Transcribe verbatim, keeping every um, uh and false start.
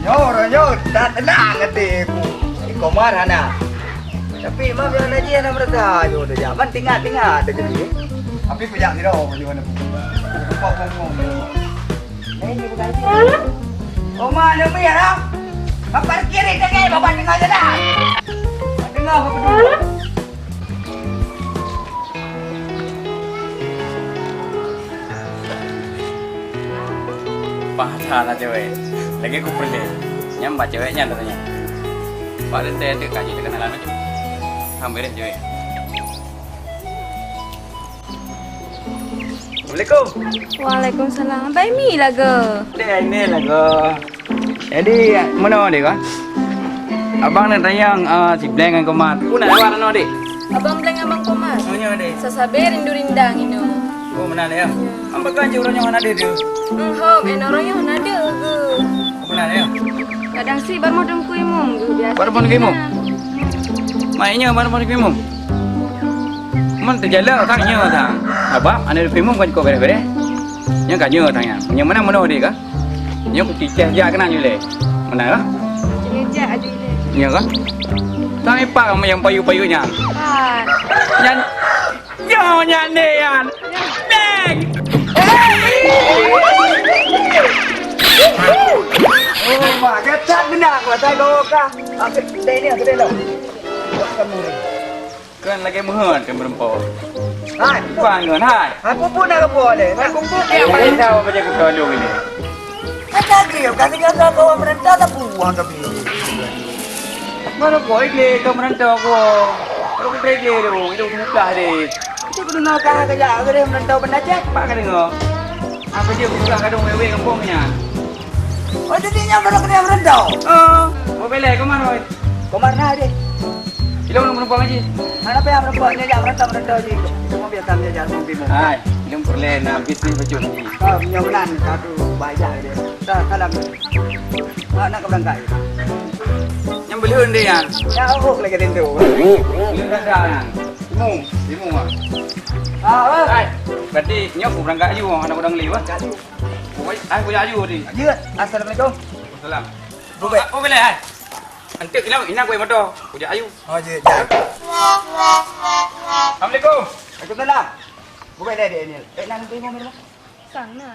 Nyoe, nyoe, tak tenang hati ku. Di Komar hana. Tapi mak biar lagi hana merasa ayo tu ya. Man tinggal-tinggal ada jadi. Tapi pejak sira ayo hana. Kepok ngomong. Ini bukan itu. Oma ada mi ya. Bapak kiri tengah, bapak tengah jalan. Tengah bapak dulu. Pah that na cewek. Lagèe ku peureulèe. Nyan bak cewek nyan tanya. Bak leuntèe teuk ka jikenalan laju. Ham beureh cewek. Assalamualaikum. Waalaikumsalam. Bai mi lagoe. Deh, ini lagoe. Jadi, meunoe deh, kan? Abang nak tanyong, eh, si Bleng ngon Komar. Ku nak lewat nyoe deh. Abang Bleng, Abang Komar. Oh, nyoe deh. Sasabe rindu rindang inoe. Oh, meunan ya. Ya. Ampa kan je ureueng nyoe hana deh tu. Hmm, hom, eh, ureueng nyoe hana deh, geuh. Meunan ya. Kadang si baru mau dengku imum, geuh, biasa. Baru mau dengku imum? Mak, nyoe baru mau dengku imum. Mun teujalak sang nyoe sang. Sabab aneuk dengku imum kan cukôp beres-beres. Nyoe ka nyoe sang nyan. Nyoe meunan meunoe deh, kan? Nyoe kucicéh jak keunan yue lé. Meunan kah? Nyoe jak aju lé. Nyoe kah? Sang ipak nyang payu-payu nyan. Ah. Nyan, nyoe nyan deh nyan. Beng! Oh, mak, geucak beuna aku, saya bawa kah. Aku, deh ni, aku deh lo. Buat kamu ni. Kan lagèe meuheuet kan meureumpok. Hai. Bukan kan, hai. Hai, pupuk nak keupeue lé? Nak pupuk ya, paling tahu apa jago kalau ini. Kata dia, kata dia, kata bawa merentah tak buang tapi. Mana boy lé kau merentah kau. Kalau kita dia tu, itu susah deh. Kita kena nak kah kerja, kerja merentah benda cek, pak kena ngok. Apa dia susah kadang wewe kampung ni. Oh, jadi nyam baru kena merentah. Oh, mau bela kau mana, boy? Komar na deh. Ilong lôn meureumpok ngaji. Hana payah meureumpok, nyoe jak meurantau-meurantau jih. Cuma biasa nyoe jak meureumpok. Hai, ilong peureulèe na bisnis bacut jih. Ah, nyoe meunan, satu bahaya dia. Dah, salam. Ah, nak ke berangkat. Nyang beuleuen deh, Yan. Ya, oh, lagi rindu. Beuleuen dah, Yan. Timu, timu, ah. Ah, ah. Hai, berarti nyoe ku berangkat aju, anak udang liwat. Aju. Oi, hai, ku jak aju tadi. Aju. Assalamualaikum. Waalaikumsalam. Bubek. Oh, boleh, hai. Anteuk inan, inan kueh moto. Kujak ayu. Oh, jeuet, jeuet. Assalamualaikum. Waalaikumsalam. Bubek dah dek ni. Eh, nang tu imam rumah? Sang na.